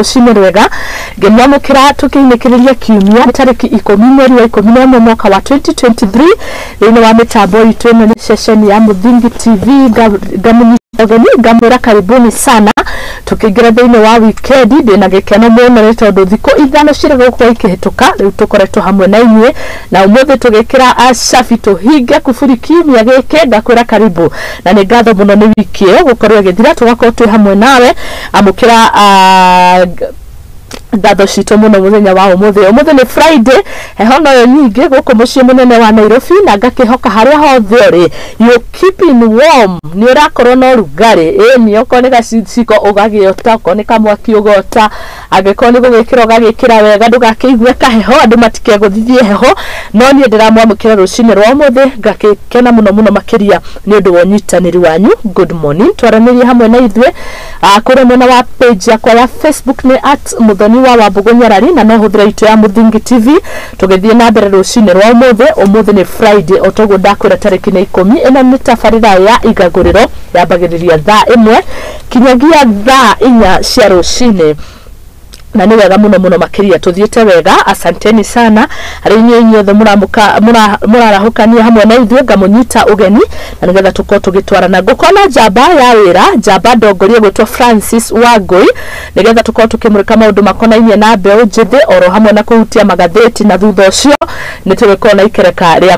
Rũcinĩ rwega, ngĩmwamũkĩra tũkĩinĩkĩrĩria kiumia tarĩki 10 mweri wa 11 mwaka wa 2023 thĩinĩ wa mĩtambo itũ. Ĩno nĩ ceceni ya Mũthingi TV. Ngamũnyita ũgeni, ngamwĩra karibuni sana tukĩingĩra thĩinĩ wa wikendi. Ndĩna gĩkeno mũno nĩ tondũ thikũ 5 cirĩ gũkorwo ikĩhĩtũka rĩu tũkoretwo hamwe na inyuĩ, na ũmũthĩ tũgĩkĩra acabi tũhinge kuburi kiumia gĩkĩ. Ngakwĩra karibu na nĩ ngatho mũno nĩ wiki ĩyo gũkorwo ĩgĩthira tũgakorwo twĩ hamwe nawe. Amũkĩra ngatho citũ mũno mũthenya wa ũmũthĩ. Ũmũthĩ nĩ Friday, heho noyo nyingĩ gũkũ mũciĩ mũnene wa Nairobi, na ngakĩhoka harĩa hothe ũrĩ you keeping warm, nĩ ũrakorwo na ũrugarĩ. Ĩni okorwo nĩ gaciko ũgagĩota, okorwo nĩ kamwaki ũgota, angĩkorwo nĩ gũgĩkĩra ũgagĩkĩra wega ndũgakĩigue kaheho, andũ matikegũthithie heho. No niĩ ndĩramwamũkĩra rũcinĩ rwa ũmũthĩ, ngakĩkena mũno mũno makĩria nĩ ũndũ wa ũnyitanĩri wanyu. Good morning, twaranĩrie hamwe na ithuĩ kũrĩa mwena wa page yakwa ya Facebook nĩ at Muthoni wa Wambugu Nyarari, na no hũthĩra itũ ya Mũthingi TV tũgĩthiĩ na mbere rũcinĩ rwa ũmũthĩ. Ũmũthĩ nĩ Friday, o toguo ndakwĩra, tarĩki nĩ 10. Ĩno nĩ tabarĩra ya Igagũrĩro, yambagĩrĩria thaa 1 kinyagia thaa 4 cia rũcinĩ, na nĩ wega mũno mũno makĩria tũthiĩte wega. Asanteni sana harĩ inyuĩ inyuothe mũrarahũkania hamwe na ithuĩ. Ngamũnyita ũgeni na nĩgetha tũkorwo tũgĩtwarana. Ngũkorwo na njamba ya wĩra, njamba ndongoria gwĩtwo Francis Wangũi, nĩgetha tũkorwo tũkĩmũrĩka maũndũ makonainie na mbeũ njĩthĩ oro hamwe na kũhutia magathĩti, na thutha ũcio nĩ tũgĩkorwo na ikereka rĩa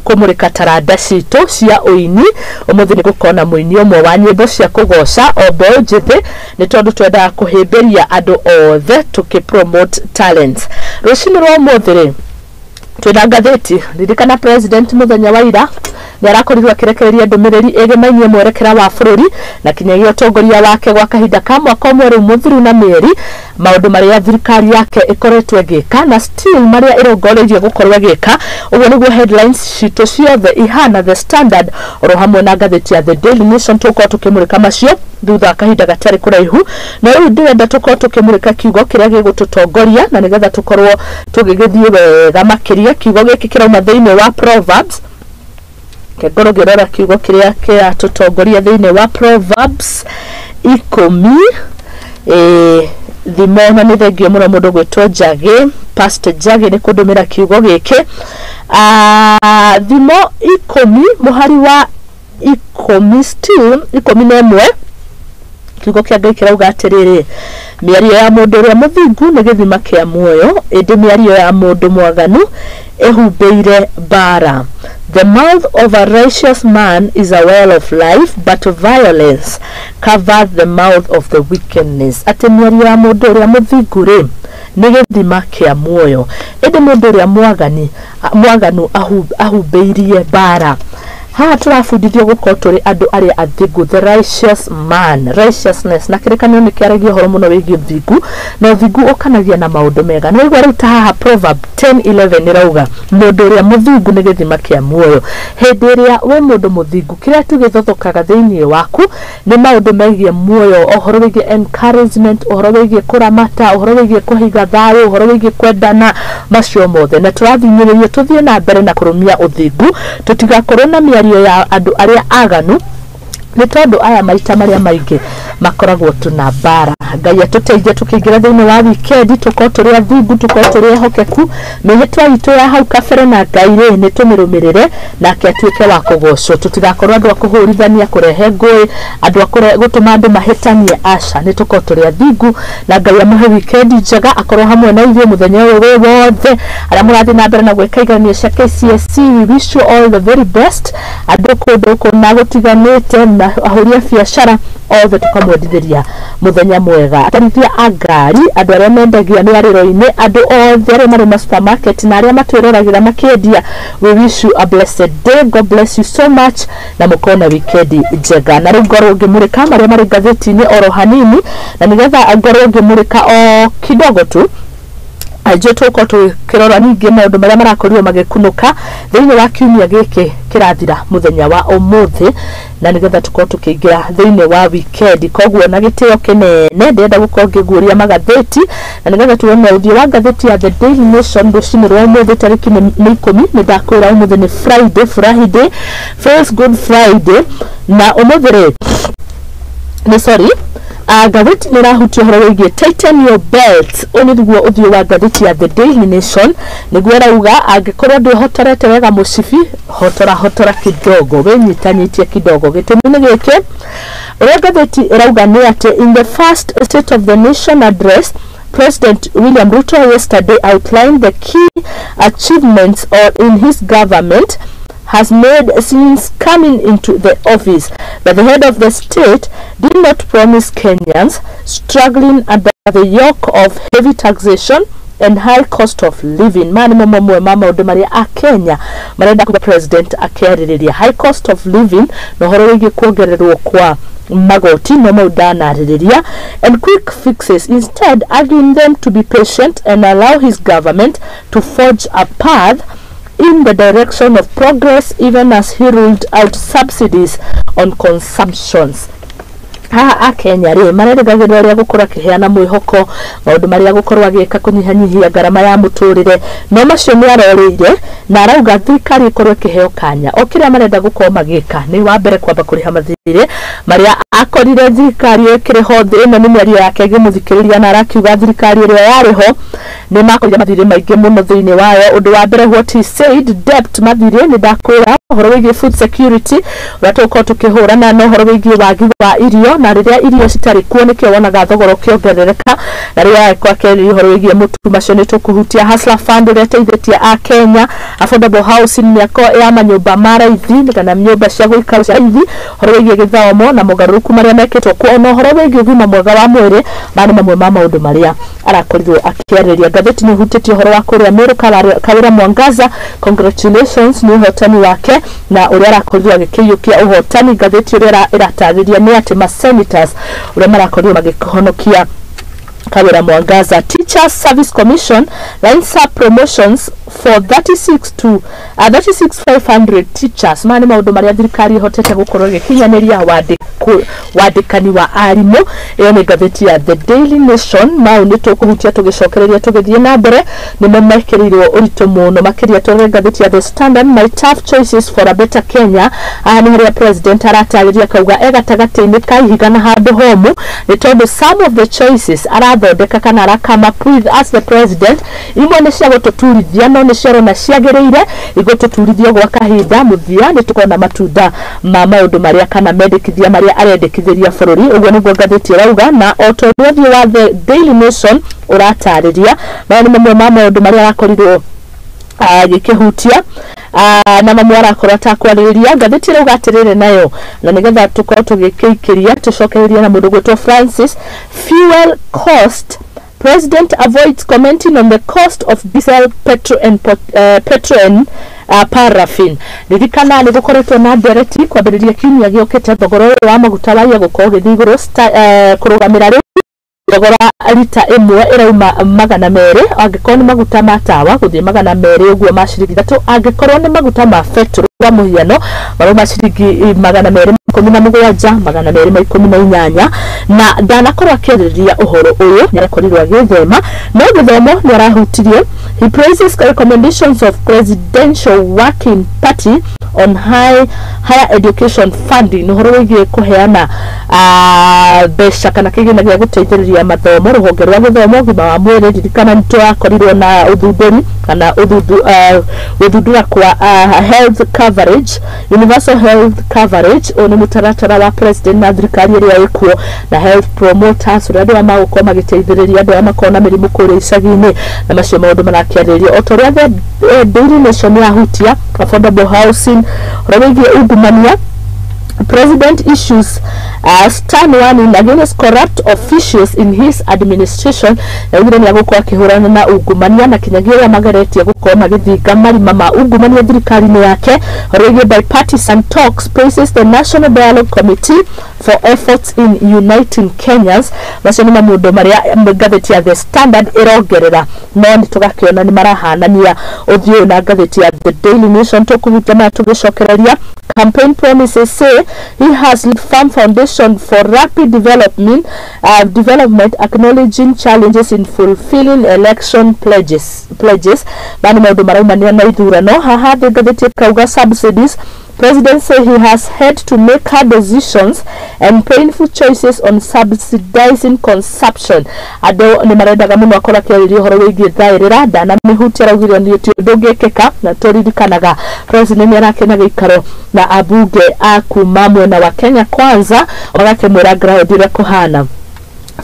kũmũrĩka taranda citũ cia ũini. Ũmũthĩ nĩ gũkorwo na mũini ũmwe wa nyĩmbo cia kũgoca o mbeũ njĩthĩ, nĩ tondũ twendaga kũhĩmbĩria andũ othe tũkĩ promote talents. Rũcinĩ rwa ũmũthĩ rĩ, twĩna ngathĩti. Ririkana president mũthenya wa ira nĩ arakorirwo akĩrekereria ndũmĩrĩri ĩgemainie mwerekera wa bũrũri na kinyagia ũtongoria wake gwa kahinda ka mwaka ũmwe rĩu mũthiru na mĩeri, maũndũ marĩa thirikari yake ĩkoretwo ĩgĩka na still marĩa ĩrongoreirie gũkorwo ĩgĩka. Ũguo nĩguo headlines citũ ciothe ihana, The Standard oro hamwe na ngathĩti ya The Daily Nation. Tũkorwo tũkĩmũrĩka macio thutha wa kahinda gatarĩ kũraihu, no rĩu ndĩrenda tũkorwo tũkĩmũrĩka kiugo kĩrĩa gĩgũtũtongoria na nĩgetha tũkorwo tũgĩgĩthiĩ wega makĩria. Kiugo gĩkĩ kĩrauma thĩinĩ wa Proverbs. Ngorwo ngĩrora kiugo kĩrĩa kĩratũtongoria thĩinĩ wa Proverbs 10, thimo. Na nĩ thengio mũno mũndũ gwĩtwo Njagĩ, Pastor Njagĩ, nĩ kũndũmĩra kiugo gĩkĩ. Thimo 10 mũhari wa 10, still 11. Kiugo kĩa Ngai kĩrauga atĩrĩrĩ, mĩario ya mũndũ ũrĩa mũthingu nĩ gĩthima kĩa muoyo, ĩndĩ mĩario ya mũndũ mwaganu ĩhumbĩire mbara. The mouth of a righteous man is a well of life, but violence covers the mouth of the wickedness. Atĩ mĩario ya mũndũ ũrĩa mũthingu rĩ nĩ gĩthima kĩa muoyo, ĩndĩ mũndũ ũrĩa mwaganu ahumbĩirie mbara. Haha tũrabundithio gũkorwo tũrĩ andũ arĩa athingu, the righteous man, righteousness. Na kĩrĩkanĩro nĩ kĩaragia ũhoro mũno wĩgiĩ ũthingu, na ũthingu ũkanagia na maũndũ mega. Nĩ waigua rĩu ta haha Proverb 10:11 ĩrauga mũndũ ũrĩa mũthingu nĩ gĩthima kĩa muoyo. Hĩndĩ ĩrĩa wĩ mũndũ mũthingu, kĩrĩa tu gĩthothokaga thĩinĩ waku nĩ maũndũ megiĩ muoyo, ũhoro wĩgiĩ encouragement, ũhoro wĩgiĩ kũramata, ũhoro wĩgiĩ kũhiga thayũ, ũhoro wĩgiĩ kwendana, macio mothe. Na tũrathing'ĩrĩrio tũthiĩ na mbere na kũrũmia ũthingu, tũtigakorwo na mĩario ya andũ arĩa aganu, nĩ tondũ aya maita marĩa maingĩ makoragwo tuna mbara. Ngai atũteithie tũkĩingĩra thĩinĩ wa wikendi tũkorwo tũrĩ athingu, tũkorwo tũrĩ ehokeku. Mĩhĩtwa itũ ya hau kabere na Ngai rĩ, nĩ tũmĩrũmĩrĩre nake atuĩke wa kũgocwo. Tũtigakorwo andũ a kũhũrithania, kũrehe ngũĩ, andũ a gũtũma andũ mahĩtanie. Aca, nĩ tũkorwo tũrĩ athingu, na Ngai amũhe wikendi njega, akorwo hamwe na ithuĩ mũthenya ũyũ wĩ wothe. Arĩa mũrathiĩ na mbere na gwĩka igeranio cia KCSE, we wish you all the very best. Andũ kũndũ kũna gũtiganĩte na ahũri a biacara othe, tũkamwendithĩria mũthenya mwega. Atwarithia a ngari, andũ arĩa mendagia mĩarĩro-inĩ, andũ othe arĩa marĩ ma supermarket na arĩa matwĩroragĩra makĩendia, we wish you a blessed day. God bless you so much na mũkorwo na wikendi njega. Na rĩu ngorwo ngĩmũrĩka marĩa marĩ ngathĩti-inĩ oro hanini, na nĩgetha ngorwo ngĩmũrĩka o kidogo tu aingĩ, tũkorwo tũkĩrora ningĩ maũndũ marĩa marakorirwo magĩkunũka thĩinĩ wa kiumia gĩkĩ kĩrathira mũthenya wa ũmũthĩ, na nĩgetha tũkorwo tũkĩingĩra thĩinĩ wa wikendi. Koguo na gĩtĩo kĩnene ndĩrenda gũkorwo ngĩguũria magathĩti na nĩgetha tuone ũthiũ wa ngathĩti ya The Daily Nation rũcinĩ rwa ũmũthĩ. Tarĩki nĩ 10. Nĩ ndakwĩra ũmũthĩ nĩ Friday, Friday feels good Friday. Na ũmũthĩ rĩ nĩ, sorry, Ngathĩti nĩ ĩrahutia ũhoro wĩgiĩ tighten your belt. Ũyũ nĩguo ũthiũ wa ngathĩti ya The Daily Nation, nĩguo ĩrauga angĩkorwo ndwĩhotorete wega mũcibi, hotora hotora kidogo, wĩnyitanyitie kidogo. Gĩtũmi nĩ gĩkĩ, ũrĩa ngathĩti ĩrauga nĩ atĩ in the first State of the Nation Address, President William Ruto yesterday outlined the key achievements or in his government has made since coming into the office. But the head of the state did not promise Kenyans struggling under the yoke of heavy taxation and high cost of living. Maya nĩmo mamwe ma maũndũ marĩa Akenya marenda kuga president akĩarĩrĩria high cost of living na ũhoro wĩgiĩ kuongererwo kwa magoti, no mau ndanarĩrĩria, and quick fixes, instead urging them to be patient and allow his government to forge a path in the direction of progress, even as he ruled out subsidies on consumptions. Haha Akenya rĩ marerĩgagĩrĩra ũrĩa gũkorwo akĩheana mwĩhoko maũndũ marĩa gũkorwo agĩka kũnyihanyihia ngarama ya mũtũrĩre, no macio nĩ arorĩire na arauga thirikari ĩkorwo ĩkĩheo kanya o kĩrĩa marenda gũkorwo magĩka nĩ wa mbere kwamba kũrĩha mathirĩ marĩa akorire thirikari ĩkĩrĩ ho. Ĩno nĩ mĩario yake ĩngĩmũthikĩrĩria, na arakiuga thirikari ĩrĩa yarĩ ho nĩ makorire mathirĩ maingĩ mũno thĩinĩ wayo. Ũndũ wa mbere, what he said, debt, mathirĩ, nĩ ndakwĩra ũhoro wĩgiĩ food security, ũrĩa tũgũkorwo tũkĩhũrana na ũhoro wĩgiĩ wagi wa irio, na rĩrĩa irio citarĩ kuo nĩkĩo wonaga thogora ũkĩongerereka. Na rĩrĩa agĩkorwo akĩarĩria ũhoro wĩgiĩ mũtu, macio nĩ tũkũhutia, Hustler Fund ũrĩa ĩteithĩtie a Kenya, affordable housing, mĩako ya manyũmba ma raithi kana nyũmba cia gũikara cia raithi, ũhoro wĩgiĩ gĩthomo na mogarũrũku marĩa mekĩtwo kuo, ona ũhoro wĩgiĩ ũgima mwega wa mwĩrĩ. Maya nĩ mamwe ma maũndũ marĩa arakorirwo akĩarĩria. Ngathĩti nĩ ĩhutĩtie ũhoro wa kũrĩa Meru, Kawĩra Mwangaza, congratulations nĩ ũhotani wake na ũrĩa arakorirwo agĩkĩiyũkia ũhotani. Ngathĩti ũrĩa ĩratarĩria nĩ atĩ ma senators ũrĩa marakorirwo magĩhonokia Kawira Mwangaza. Teachers Service Commission lines up promotions for 36 to 36,500 teachers. Maya nĩ maũndũ marĩa thirikari ĩhotete gũkorwo ĩgĩkinyanĩria wandĩkani wa arimũ. Ĩyo nĩ ngathĩti ya The Daily Nation. Mau nĩ tũkũhutia tũgĩcokereria tũgĩthiĩ na mbere, nĩmo mekĩrĩirwo ũritũ mũno makĩria. Tũrore ngathĩti ya The Standard, my tough choices for a better Kenya. Haha nĩ harĩa president aratarĩria akauga e gatagatĩ-inĩ ka ihiga na handũ homũ, nĩ tondũ some of the choices arathondeka kana ara come up with as the president, imwe nĩ cia gũtũturithia, no nĩ ciarona ciagĩrĩire igũtũturithio gwa kahinda, mũthia nĩ tũkona matunda ma maũndũ marĩa kana mendekithia marĩa arendekithĩria bũrũri. Ũguo nĩguo ngathĩti ĩrauga, na o ta ũrĩa ũthiũ wa The Daily Nation ũratarĩria, maya nĩ mamwe ma maũndũ marĩa arakorirwo agĩkĩhutia na mamwe arakorwo atakwarĩrĩria. Ngathĩti ĩrauga atĩrĩrĩ nayo, na nĩgetha tũkorwo tũgĩkĩikĩria tũcokererie na mũndũ gwĩtwo Francis, fuel cost. President avoids commenting on the cost of diesel, petrol and, petrol and paraffin. Ririkana nĩ gũkoretwo na ndereti kwambĩrĩria kiumia gĩũkĩte thogora ũyũ wa maguta waiya gũkorwo ũgĩthiĩ igũrũ, kũrũgamĩra rĩu thogora rita ĩmwe ĩrauma 200, angĩkorwo nĩ maguta ma tawa gũthiĩ 200 ũguo ma ciringi 3, angĩkorwo nĩ maguta ma betũrũ kwa mũhiano marauma ciringi 217, 218. Na ndanakorwo akĩarĩrĩria ũhoro ũyũ, nĩ arakorirwo agĩthema, no gĩthomo nĩ arahutirie. He praises recommendations of Presidential Working Party on higher education funding, ũhoro wĩgiĩ kũheana mbeca kana kĩgĩna gĩa gũteithĩrĩria mathomo, rũhonge rwa gĩthomo, ũgima wa mwĩrĩ. Ririkana nĩ tũrakorirwo na ũthundũri kana gũthundũra kwa health coverage, universal health coverage. Ũyũ nĩ mũtaratara wa president na thirikari ĩrĩa ĩkuo, na health promoters, ũrĩa andũ aya magũkorwo magĩteithĩrĩria andũ arĩa makoragwo na mĩrimũ kũrĩa icagi-inĩ, na macio maũndũ marakĩarĩrĩrio o ta ũrĩa The Daily Nation yahutia affordable housing, ũhoro wĩgiĩ ungumania. President issues stern warning against corrupt officials in his administration. Yaugire nĩ agũkorwo akĩhũrana na ungumania na kinyagia ũrĩa mageretie gũkorwo magĩthinga marima ma ungumania thirikari-inĩ yake. Ũhoro wĩgiĩ bipartisan talks, praises the National Dialogue Committee for efforts in uniting Kenyans. Macio nĩ maũndũ marĩa ngathĩti ya The Standard ĩrongerera, no nĩ tũgakĩona nĩ marahanania ũthiũ ũyũ na ngathĩti ya The Daily Nation. Tũkũhutia maya tũgĩcokereria. Campaign promises say he has laid firm foundation for rapid development, acknowledging challenges in fulfilling election pledges. Maya nĩ maũndũ maraumania na ithurano. Haha thĩ ngathĩti ĩkauga subsidies President say he has had to make hard decisions and painful choices on subsidizing consumption. Andũ nĩ marendaga mũno akorwo akĩarĩria ũhoro wĩgiĩ thaĩrĩra, ndanamĩhutia, araugire nĩ ti ũndũ ũngĩkĩka. Na tũririkanaga president nĩ arakena gĩikaro na ambunge a kuma mwena wa Kenya Kwanza, magakĩmwĩra ground ũrĩa kũhana.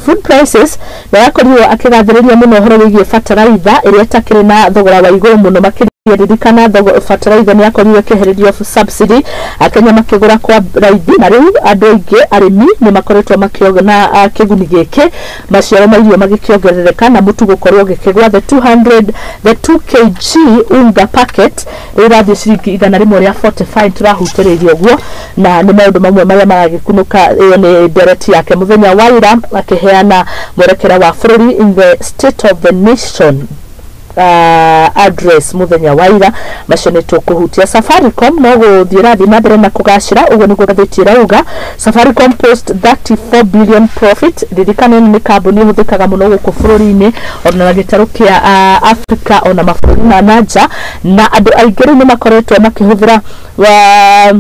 Food prices, na yakorirwo akĩgathĩrĩria mũno ũhoro wĩgiĩ bataraitha ĩrĩa ĩtakĩrĩ na thogora wa igũrũ mũno makĩria. Ririkana bataraitha nĩ yakorirwo ĩkĩehererio subsidy, akenya makĩgũra kwa raithi, na rĩu andũ aingĩ arĩmi nĩ makoretwo makĩona kĩguni gĩkĩ, maciaro ma irio magĩkĩongerereka na mũtu gũkorwo ũgĩkĩgwa. The 200, the 2 kg unga packet rĩu ĩrathiĩ ciringi 145. Tũrahutĩrĩirie ũguo na nĩ maũndũ mamwe marĩa maragĩkunũka. Ĩyo nĩ ndereti yake mũthenya wa ira akĩheana mwerekera wa bũrũri in the State of the Nation address muthenya wa ira. Macio nĩ tũkũhutia. Safaricom no gũthiĩ ĩrathiĩ na mbere na kũgacĩra, ũguo nĩguo ngathĩti ĩrauga. Safaricom post 34 billion profit. Ririkana ĩno nĩ kambuni ĩhũthĩkaga mũno gũkũ bũrũri-inĩ ona na gĩtarũ kĩa Africa ona mabũrũri ma nanja, na andũ aingĩ rĩu nĩ makoretwo makĩhũthĩra wa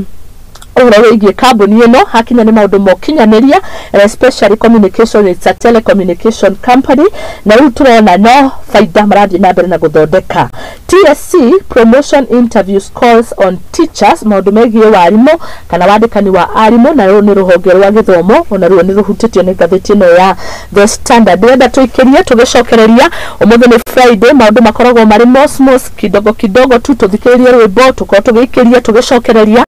ũhoro wĩgiĩ kambuni ĩno hakinya nĩ maũndũ ma ũkinyanĩria and especially communication. It's a telecommunication company, na rĩu tũrona no baida marathiĩ na mbere na gũthondeka. TSC promotion interviews calls on teachers, maũndũ megiĩ warimũ kana wandĩkani wa arimũ, na rũrũ nĩ rũhonge rwa gĩthomo, ona ruo nĩ rũhutĩtio nĩ ngathĩti ĩno ya The Standard. Ndĩrenda tũikĩrie tũgĩcokereria. Ũmũthĩ nĩ Friday, maũndũ makoragwo marĩ mosmos kidogo kidogo tu. Tũthikĩrĩrie rwĩmbo, tũkorwo tũgĩikĩria, tũgĩcokereria,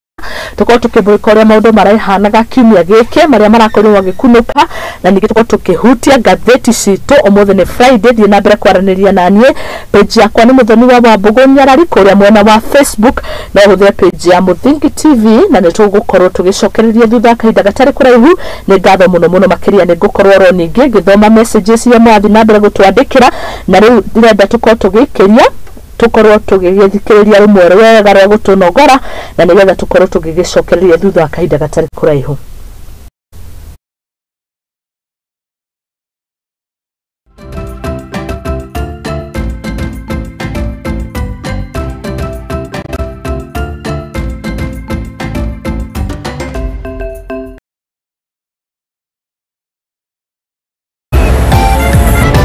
tũkorwo tũkĩmũrĩka ũrĩa maũndũ marahanaga kiumia gĩkĩ, marĩa marakorirwo magĩkunũka, na ningĩ tũkorwo tũkĩhutia ngathĩti citũ. Ũmũthĩ nĩ Friday, thiĩ na mbere kwaranĩria na niĩ. Page yakwa nĩ Mũthoni wa Wambũgũ Nyarari kũrĩa mwena wa Facebook, no ũhũthĩre page ya Mũthingi TV, na nĩ tũgũkorwo tũgĩcokereria thutha wa kahinda gatarĩ kũraihu. Nĩ ngatho mũno mũno makĩria. Nĩ ngũkorwo oro ningĩ ngĩthoma messages iria mũrathiĩ na mbere gũtwandĩkĩra, na rĩu ndĩrenda tũkorwo tũgĩikĩria, tũkorwo tũgĩgĩthikĩrĩria rũmwe rwega rwa gũtũnogora, na nĩgetha tũkorwo tũgĩgĩcokereria thutha wa kahinda gatarĩ kũraihu.